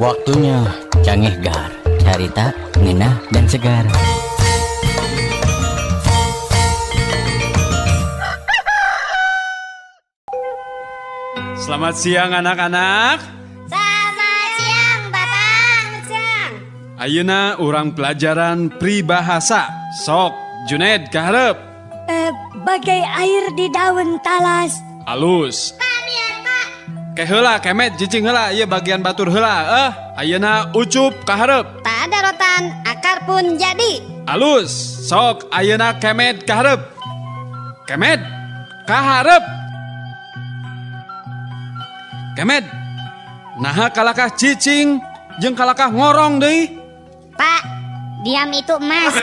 Waktunya Cangehgar, carita, ngenah, dan segar. Selamat siang anak-anak. Selamat siang Bapak. Siang. Ayeuna urang pelajaran peribahasa. Sok, Juned kaharep. Bagai air di daun talas. Alus. Ke heula kemet cicing heula ieu bagian batur heula. Ayeuna Ucup kaharep. Tak ada rotan, akar pun jadi. Alus. Sok ayeuna kemet kaharep. Kemet kaharep. Kemet. Naha kalakah cicing jeung kalakah ngorong deui? Pak, diam itu emas.